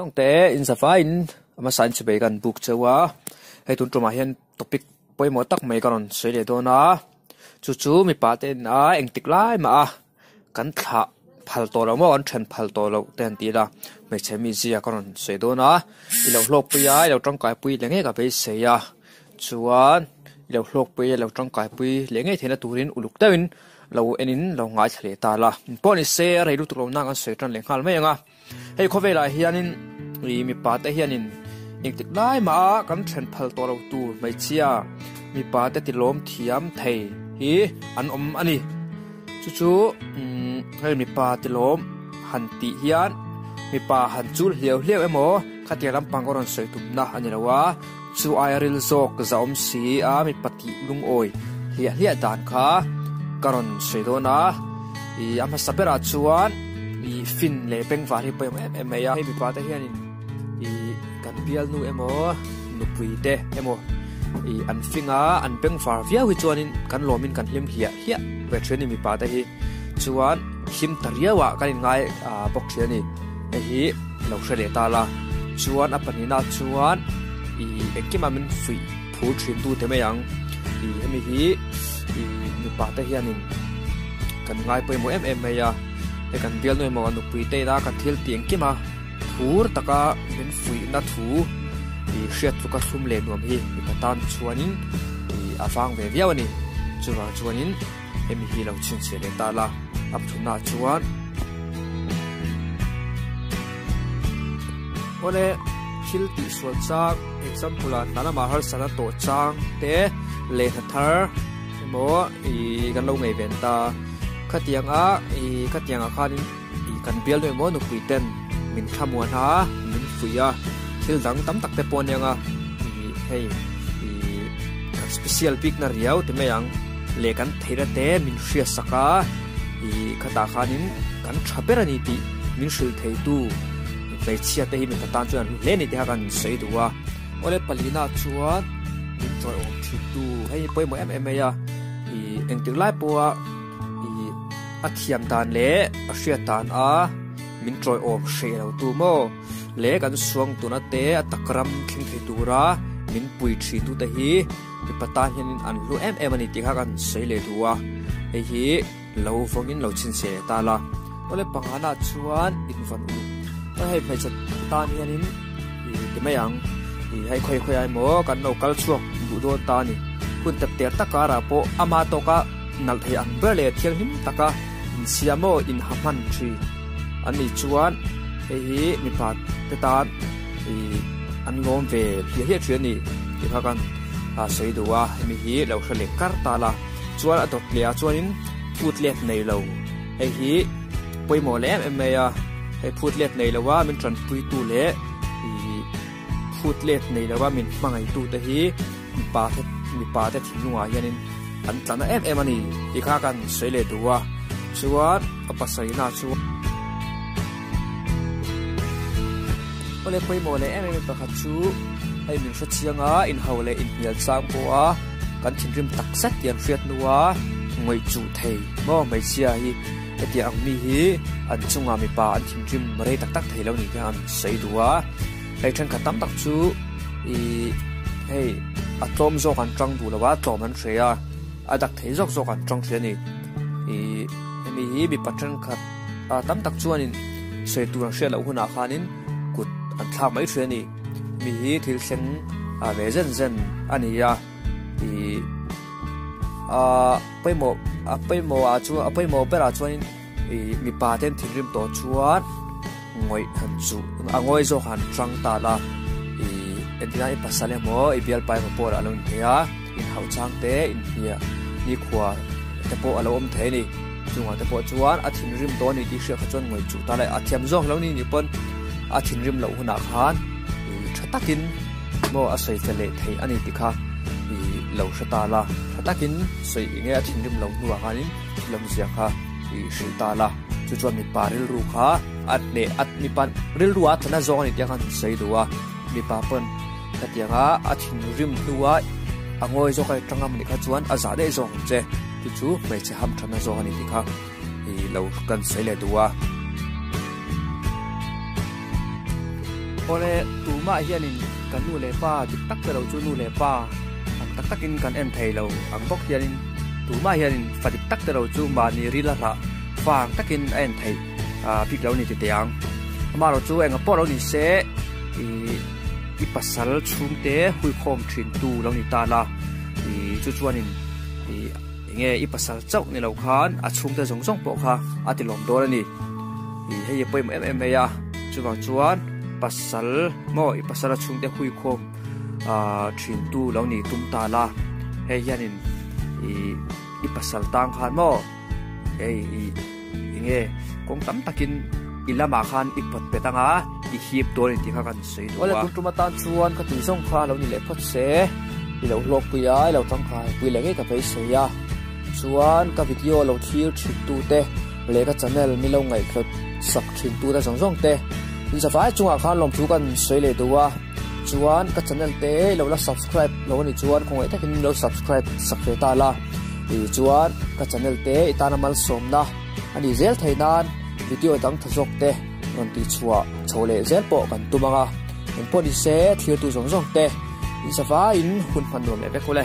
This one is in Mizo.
zawng te in zavaiin a hmasa in chibei kan buk cheu a hei tun tumah hian topic pawimawh tak mai ka rawn sawi leh dawn a chu chu mipa te in a engtik lai mah a kan thlah phal tawh loh maw an then phal tawh loh te an ti ila hmeichhe mi zia ka rawn sawi dawn a i lo hlawkpui a i lo tangkai pui leh ngei ka beisei a chuan i lo hlawkpui a i lo tangkai pui leh ngei theihna turin uluk deuhin lo enin lo ngaithla leh ta la pawh ni se a rei lutuk lo nang an sawi tan leh nghal mai ang a hei khawvelah hianin ih mipa te hianin engtik lai mah a kan then phal tawh lo tur hmeichhia mipa te ti lawm thiam thei hi an awm a ni chu chu umm hei mipa ti lawm han tih hian mipa han chul hliau hliau emaw khatiang lampang ka rawn sawi tumna a ni lo a chu aia ril zawk zahawm si a mipa tih lungawi hliah hliah dan kha ka rawn sawi dawn a ih a hmasa berah chuan ih fin leh bengvar hi pawimawh em em mai a hei mipa te hianin ih kan bialnu emaw nupui te emaw ih an fing a an bengvar viau hi chuanin kan lawmin kan hlim hliah hliah ve thin a ni mipa te hi chuan hlim ta riau ah kan inngai ah bawk thin a ni hei hi lo hre leh ta la chuan a pahnihna chuan ih engkimah min fuih phur thin tu te mai ang ih hemi hi ih mipa te hianin kan ngai pawimawh em em mai a hei kan bialnu emaw kan nupui te ina kan thil tih engkim a phur taka min fuihna thu ih hriat tluka thlum leh nuam hi mipa tan chuanin ih a vang ve viau a ni chuvang chuanin hemi hi lo chhinchhiah leh ta la a pathumnaah chuan awle thil tih sual chang example ah hna lamah harsatna tawh chang te leh hna thar emaw ih kan lo ngei ven ta khatiang a ih khatiang ah khanin ih kan bial nu emaw nupui ten min thlamuan a min fuih a thil dang tam tak te pawh a nia ih hei ih kan special bik na riau ti mai ang leh kan theihna te min hriat sak a ih khatah khanin kan tha ber a ni tih min hrilh thei tu hmeichhia te hi mipa tan chuan an hlu hle a ni tih kha kan sawi duh a awle palina chuan min chawi awm thin tu hei hi pawimawh em em mai a ih engtik lai pawha ih a thiam dan leh a hriat dan a min chawi awm hreh lo tu maw leh kan suang tuna te a tak ram thleng thei tura min pui thin tu te hi mipa tan hianin an hlu em em a ni tih kha kan sawi leh duh a hei hi lo vawngin lo chhinchhiah leh ta la awle pangana chuan invawn uluk a hei hmeichhe tan hianin ih ti mai ang ih hei khawi khawi ah emaw kan lo kal chhuak duh dawn ta a ni hun tep ter tak karah pawh ama tawka nalh thei ang ber leh thianghlim taka insiam maw inha hman thin an nih chuan hei hi mipa te tan ih an lawm ve hliah hliah thin a ni tih kha kan sawi duh a hemi hi lo hre leh kar ta la chuan a dawt leh ah chuanin phut let nei lo hei hi pawimawh leh em em mai a hei phut let nei lo a min tanpui tu leh ih phut let nei lo a min hmangaih tu te hi mipa te mipa te thinlungah hianin an tla na em em a ni tih kha kan sawi leh duh a chuan a pasarihna chu awle pawimawh leh em em pakhat chu hei min hre chiang a inhau leh inhnial chang pawh a kan thinrim tak zet tih an hriat hnu a ngawih chuh thei maw hmeichhia hi hetiang ang mi hi an chungah mipa an thinrim rei tak tak thei lo ni hian an sawi duh a hei thenkhat tam tak chu ih hei a tlawm zawk an tang duh lo a tlawm an hre a a dak thei zawk zawk an tang hrih a ni ih hemi hi mipa thenkhat ah tam tak chuanin sawi tur an hriat loh hunah khanin kut an thlak mai hrih a ni mi hi thil thleng ah ve zen zen a ni a ih ah pawimawh a pawimawh ah chuan a pawimawh berah chuanin ih mipa te an thinrim tawh chuan ngawih han chu a ngawi zawk han tang ta la ih entirna i pasal emaw i bialpa emaw pawh a lo inthei a inhauh chang te inhniah nikhua te pawh a lo awm thei a ni chungah te pawh chuan a thinrim tawh a ni tih hriat kha chuan ngawih chuh ta la a thiam zawk lo ni nih pawn a thinrim loh hunah khan ih tha takin maw a sawi fel leh theih a ni tih kha ih lo hre ta la tha takin sawi eng nge a thinrim loh hnuah khanin thil awmzia kha ih hrilh ta la chu chuan mipa rilru kha a hneh a mipa rilru a thlana zawng a ni tih a khan sawi duh a mipa pawn khatianga a thinrim hnua a ngawi zawk a tangam anih kha chuan a zah daih zawk ang che chu chu hmeichhe ham thatna zawk a ni tih kha ih lo kan sawi leh duh a. Awle, tumah hianin kan nu leh pa dik tak te lo chu nu leh pa ang tak takin kan en thei lo ang bawk hianin tumah hianin fa dik tak te lo chu mahni ril a hlah fa ang takin a en theih bik lo ni ti teh ang. Amaherawh chu enga pawh lo ni se ih i pasal chhungte huikhawm thin tu lo ni ta la ih chu chuanin ih enge i pasal chauh ni lo khan a chhungte zawng zawng pawh kha a ti lawm dawn a ni. Ih hei a pawimawh em em mai a chuvang chuan pasal maw i pasal a chhungte huikhawm ah thin tu lo ni tum ta la hei hianin ih i pasal tang khan maw hei ih enge kawng tam takin i lamah khan i pawt pet anga i hip dawn a ni tih kha kan sawi duh a. Awle tum tum atan chuan ka tih zawng kha lo ni leh phawt se i lo hlawkpui a i lo tangkai pui leh ngei ka beisei a chuan ka video lo thlir thin tute leh ka channel mi lo ngaihhlut sak thin tute zawng zawng te in zavai chungah khan lawmthu kan sawi leh duh a chuan ka channel te i lo la subscribe lo a nih chuan khawngaih takin lo subscribe sak ve ta la ih chuan ka channel te i tana malsawmna a nih zel theih nan video dang tha zawk te rawn tih chhuah chho leh zel pawh kan tum ang a engpawh ni se thlir tu zawng zawng te in zavaiin hun hman nuam leh vek ule.